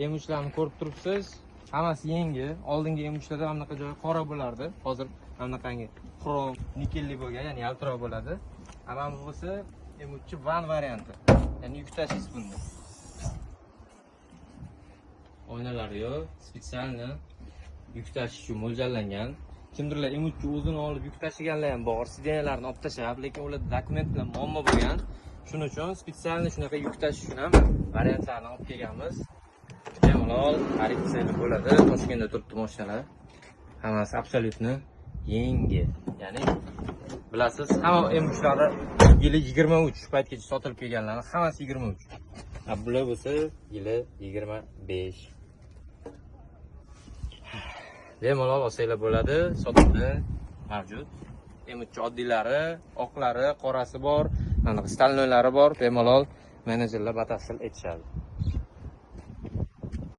M3larni ko'rib turibsiz. Hammasi yangi. Oldingi M3larda mana bunaqa joyi qora bo'lardi. Hozir mana bunaqangi xrom, nikelli bo'lgan, ya'ni yaltiroq bo'ladi. Mana bu bo'lsa M3 van varianti. Ya'ni yuk tashiysiz bunda. Oynalari yo'q, специально yuk tashish uchun mo'ljallangan. Kimdirlar M3 o'zini olib yuk tashiganlar ham bor, сиденья larni olib tashlab, lekin ularda dokument bilan muammo bo'lgan. Shuning uchun специально shunaqa yuk tashish uchun ham variantlarni olib kelganmiz. Bemalol xarid qilsangiz bo'ladi. Toshkentda turibdi mashinalar. Hammasi абсолютно yangi. Ya'ni bilasiz, hamma M3lari yili 23, shu paytgacha sotilib kelganlarni hammasi 23. A bular bo'lsa yili 25. Bemalol olsanglar bo'ladi, sotuvda mavjud. M3 oddiylari, oqlari, qorasi bor, aniq стальной lari bor. Bemalol menejerlar batafsil aytishadi.